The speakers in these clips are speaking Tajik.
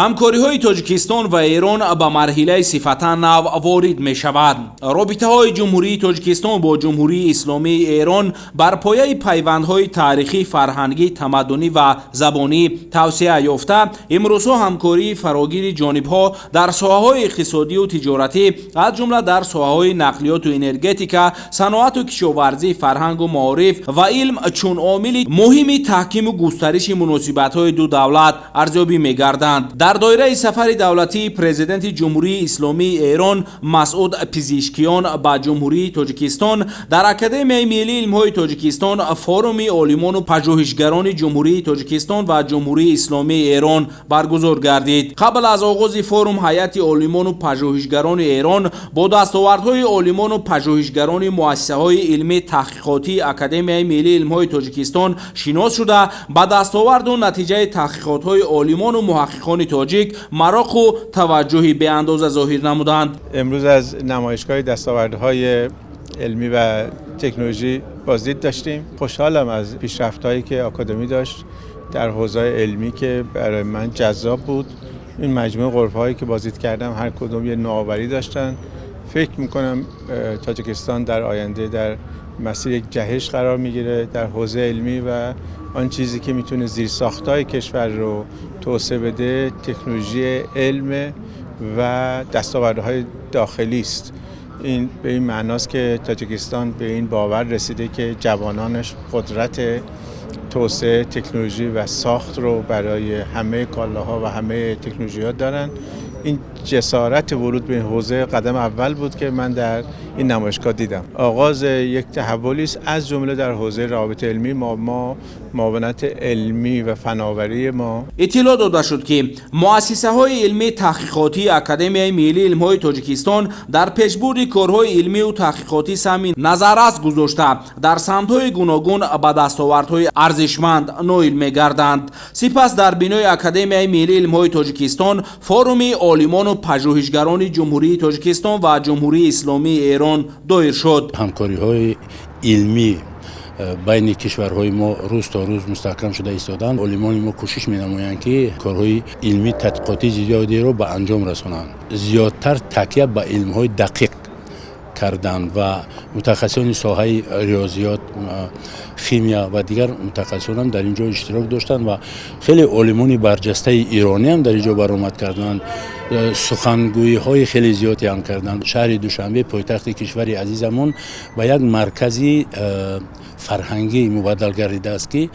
Ҳамкориҳои Тоҷикистон ва Эрон ба марҳилаи сифатан нав ворид мешавад. Робитаҳои Ҷумҳурии Тоҷикистон бо Ҷумҳурии Исломии Эрон бар пояи пайвандҳои таърихӣ, фарҳангӣ, тамаддунӣ ва забонӣ тавсеа ёфта, имрӯзҳо ҳамкории фарогири ҷонибҳо дар соҳаҳои иқтисодию тиҷоратӣ, аз ҷумла дар соҳаҳои нақлиёту энергетика, саноату кишоварзӣ, фарҳангу маориф ва илм чун омили муҳими таҳкиму густариши муносибатҳои ду давлат арзёбӣ мегарданд. Дар доираи сафари давлатии Президенти Ҷумҳурии Исломии Эрон Масъуд Пизишкиён ба Ҷумҳурии Тоҷикистон дар Академияи миллии илмҳои Тоҷикистон форуми олимону пажӯҳишгарони Ҷумҳурии Тоҷикистон ва Ҷумҳурии Исломии Эрон баргузор гардид. Қабл аз оғози форум ҳайати олимону пажӯҳишгарони Эрон бо дастовардҳои олимону пажӯҳишгарони муассисаҳои илмӣ таҳқиқотии Академияи миллии илмҳои Тоҷикистон шинос шуда, ба дастоварду натиҷаи таҳқиқотҳои олимону муҳаққиқони тоҷик мароқу таваҷҷӯҳи беандоза зоҳир намуданд. Имрӯз аз намоишгоҳи дастовардҳои илмӣ ва технологӣ боздид доштем. Хушҳолам аз пешрафтҳое ки академӣ дошт дар ҳавзаи илмӣ, ки барои ман ҷаззоб буд. Ин маҷмӯи ғурфаҳое ки боздид кардам, ҳар кадом یه نوآوری داشتن. فکر میکنم تاجیکستان در آینده در مسیر یک جهش قرار میگیره در حوزه علمی و آن چیزی که میتونه زیرساختهای کشور رو توسعه بده، تکنولوژی، علم و دستاوردهای داخلی است. این به این معناست که تاجیکستان به این باور رسیده که جوانانش قدرت توسعه تکنولوژی و ساخت رو برای همه کالاها و همه تکنولوژی ها دارن. این جسارت ورود به این حوزه قدم اول بود که من در این نمایشگاه دیدم. آغاز یک تحولی است، از جمله در حوزه روابط علمی. ما معاونت علمی و فناوری ما Иттилоъ дода шуд, ки муассисаҳои илмии таҳқиқотии Академияи миллии илмҳои Тоҷикистон дар пешбурди корҳои илмию таҳқиқотӣ саҳми назаррас гузошта, дар самтҳои гуногун ба дастовардҳои арзишманд ноил мегарданд. Сипас дар бинои Академияи миллии илмҳои Тоҷикистон форуми олимону пажӯҳишгарони Ҷумҳурии Тоҷикистон ва Ҷумҳурии Исломии Эрон доир шуд. Ҳамкориҳои илмӣ байни кишварҳои мо рӯз то рӯз мустаҳкам шуда истодаанд. Олимони мо кӯшиш менамоянд, ки корҳои илмӣ тадқиқотии зиёдеро ба анҷом расонанд, зиёдтар такя ба илмҳои дақиқ карданд ва мутахассисони соҳаи риёзиёт, химия ва дигар мутахассисонам дар ин ҷо иштирок доштанд ва хеле олимони барҷастаи ирониам дар ин ҷо баромад карданд, сухангӯиҳои хеле зиёде ҳам карданд. Шаҳри Душанбе, пойтахти кишвари азизамон, ба як маркази фарҳангӣ мубаддал гардидааст, ки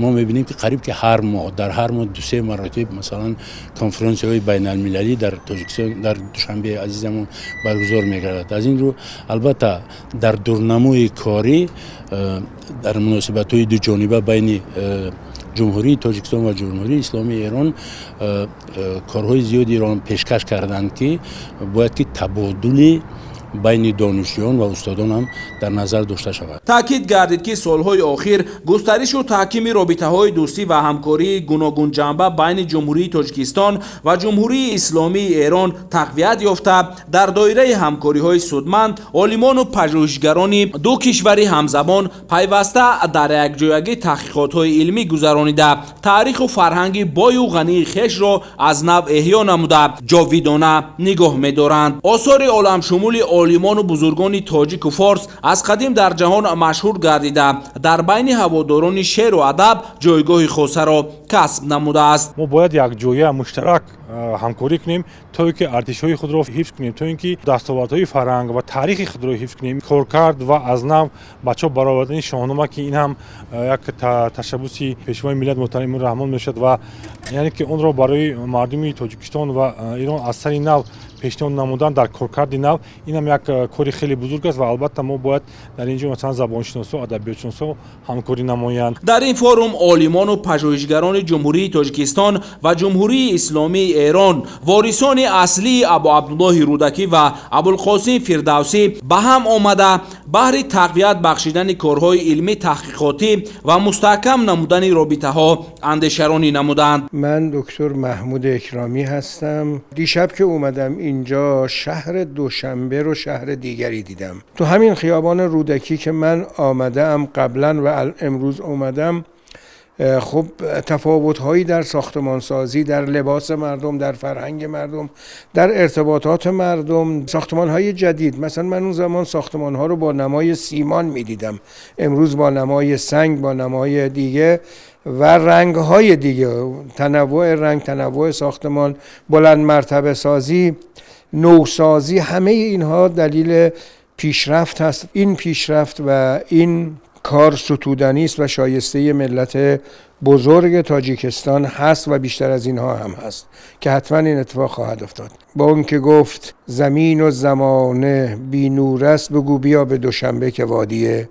мо мебинем, ки қариб ки ҳар моҳ, дар ҳар моҳ дусе маротиб, масалан, конференсияҳои байналмилалӣ дар Тоҷикистон, дар Душанбеи азизамон баргузор мегардад. Аз ин рӯ, албатта, дар дурнамои корӣ дар муносибатҳои дуҷониба байни Ҷумҳурии Тоҷикистон ва Ҷумҳурии Исломии Эрон корҳои зиёдеро пешкаш карданд, ки бояд ки табодули байни донишҷӯён ва устодон ҳам дар назар дошта шавад. Таъкид гардид, ки солҳои охир густаришу таҳкими робитаҳои дӯстӣ ва ҳамкории гуногунҷанба байни Ҷумҳурии Тоҷикистон ва Ҷумҳурии Исломии Эрон тақвият ёфта, дар доираи ҳамкориҳои судманд олимону пажӯҳишгарони ду кишвари ҳамзабон пайваста дар якҷоягӣ таҳқиқотҳои илмӣ гузаронида, таъриху фарҳанги бою ғании хешро аз нав эҳё намуда, ҷовидона нигоҳ медоранд. Осори оламшумули олимону бузургони тоҷику форс аз қадим дар ҷаҳон машҳур гардида, дар байни ҳаводорони шеъру адаб ҷойгоҳи хосаро касб намудааст. Мо бояд якҷоя муштарак ҳамкорӣ кунем, то ин ки артишҳои худро ҳифз кунем, то ин ки дастовардҳои фарҳанг ва таърихи худро ҳифз кунем. Коркард ва аз нав ба чоп баровардани Шоҳнома, ки ин ҳам як ташаббуси Пешвои миллат муҳтарам Эмомалӣ Раҳмон мешавад ва яъне ки онро барои мардуми Тоҷикистон ва Эрон аз сари нав пешниҳод намудан дар коркарди нав, ин ҳам як кори хеле бузург аст ва албатта мо бояд дар ин ҷо, масалан, забоншиносо, адабиётшиносо ҳамкорӣ намоянд. Дар ин форум олимону пажӯҳишгарони Ҷумҳурии Тоҷикистон ва Ҷумҳурии Исломии Эрон, ворисони аслии Абу Абдуллоҳи Рӯдакӣ ва Абулқосим Фирдавсӣ, ба ҳам омада, баҳри тақвият бахшидани корҳои илмӣ таҳқиқотӣ ва мустаҳкам намудани робитаҳо андешаронӣ намуданд. من دکتر محمود اکرامی هستم. دیشب که اومدم اینجا، شهر دوشنبه رو شهر دیگری دیدم. تو همین خیابان رودکی که من آمدم قبلا و امروز اومدم. خب تفاوت‌هایی در ساختمانسازی، در لباس مردم، در فرهنگ مردم، در ارتباطات مردم، ساختمان‌های جدید. مثلا من اون زمان ساختمان‌ها رو با نمای سیمان می‌دیدم، امروز با نمای سنگ، با نمای دیگه و رنگ‌های دیگه، تنوع رنگ، تنوع ساختمان، بلند مرتبه سازی، نوسازی، همه اینها دلیل پیشرفت هست. این پیشرفت و این کار ستودنی است و شایسته ملت بزرگ تاجیکستان هست و بیشتر از اینها هم هست که حتما این اتفاق خواهد افتاد. با اون که گفت زمین و زمانه بی نور است، بگو بیا به دوشنبه که وادی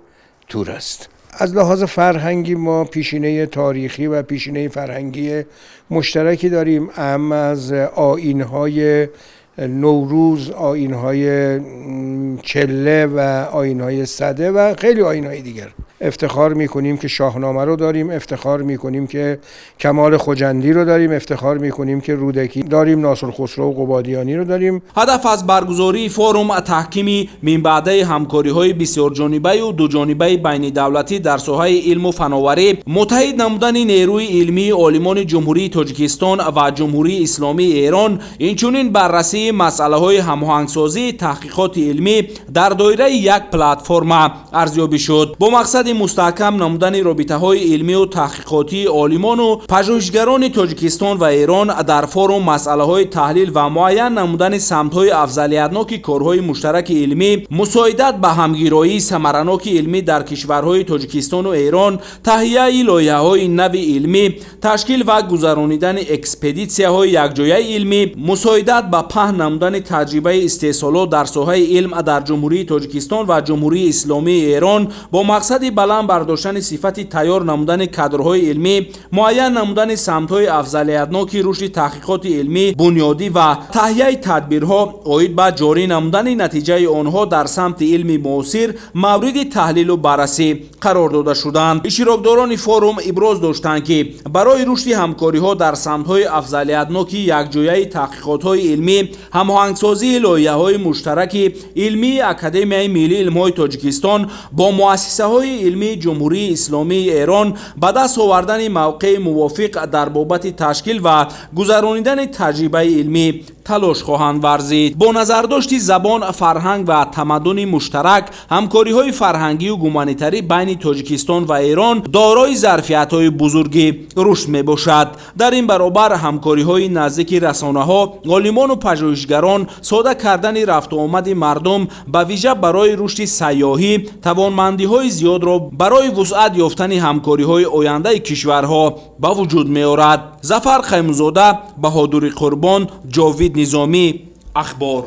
تور است. از لحاظ فرهنگی ما پیشینه تاریخی و پیشینه فرهنگی مشترکی داریم، اما از آیین‌های نوروز، آیین‌های چله و آیین‌های سده و خیلی آیین‌های دیگر. افتخار می‌کنیم که شاهنامه رو داریم، افتخار می‌کنیم که کمال خجندی رو داریم، افتخار می‌کنیم که رودکی داریم، ناصر خسرو و قبادیانی رو داریم. هدف از برگزاری فروم تحکیم منبعده همکاری‌های بسیار جانبه و دو جانبه بین دولتی در ساحه علم و فناوری، متحد نمودن نیروی علمی عالمان جمهوری تاجیکستان و جمهوری اسلامی ایران، اینچنین بررسی مسئله‌های هماهنگسازی تحقیقات علمی در دایره یک پلتفرم ارزیابی شد. با مقصد мустаҳкам намудани робитаҳои илмию таҳқиқотии олимону пажӯҳишгарони Тоҷикистон ва Эрон дар форум масъалаҳои таҳлил ва муайян намудани самтҳои афзалиятноки корҳои муштараки илмӣ, мусоидат ба ҳамгироии самараноки илмӣ дар кишварҳои Тоҷикистону Эрон, таҳияи лоиҳаҳои нави илмӣ, ташкил ва гузаронидани экспедитсияҳои якҷояи илмӣ, мусоидат ба паҳн намудани таҷрибаи истеҳсолот дар соҳаи илм дар Ҷумҳурии Тоҷикистон ва Ҷумҳурии Исломии Эрон бо мақсади баланд бардоштани сифати тайёр намудани кадрҳои илмӣ, муайян намудани самтҳои афзалиятноки рушди таҳқиқоти илмӣ бунёдӣ ва таҳияи тадбирҳо оид ба ҷорӣ намудани натиҷаи онҳо дар самти илми муосир мавриди таҳлилу баррасӣ қарор дода шуданд. Иштирокдорони форум иброз доштанд, ки барои рушди ҳамкориҳо дар самтҳои афзалиятноки якҷояи таҳқиқотҳои илмӣ, ҳамоҳангсозии лоиҳаҳои муштараки илмии Академияи миллии илмҳои Тоҷикистон бо муассисаҳои илмии Ҷумҳурии Исломии Эрон, ба даст овардани мавқеи мувофиқ дар бобати ташкил ва гузаронидани таҷрибаи илмӣ талош хоҳанд варзид. Бо назардошти забон, фарҳанг ва тамаддуни муштарак, ҳамкориҳои фарҳангию гуманитарӣ байни Тоҷикистон ва Эрон дорои зарфиятҳои бузурги рушд мебошад. Дар ин баробар ҳамкориҳои наздики расонаҳо, олимону пажӯҳишгарон, сода кардани рафтуомади мардум ба вижа барои рушди сайёҳӣ тавонмандиҳои зиёдро барои вусъат ёфтани ҳамкориҳои ояндаи кишварҳо ба вуҷуд меорад. Зафар Қаймузода, Баҳодури Қурбон, Ҷовид Низомӣ, Ахбор.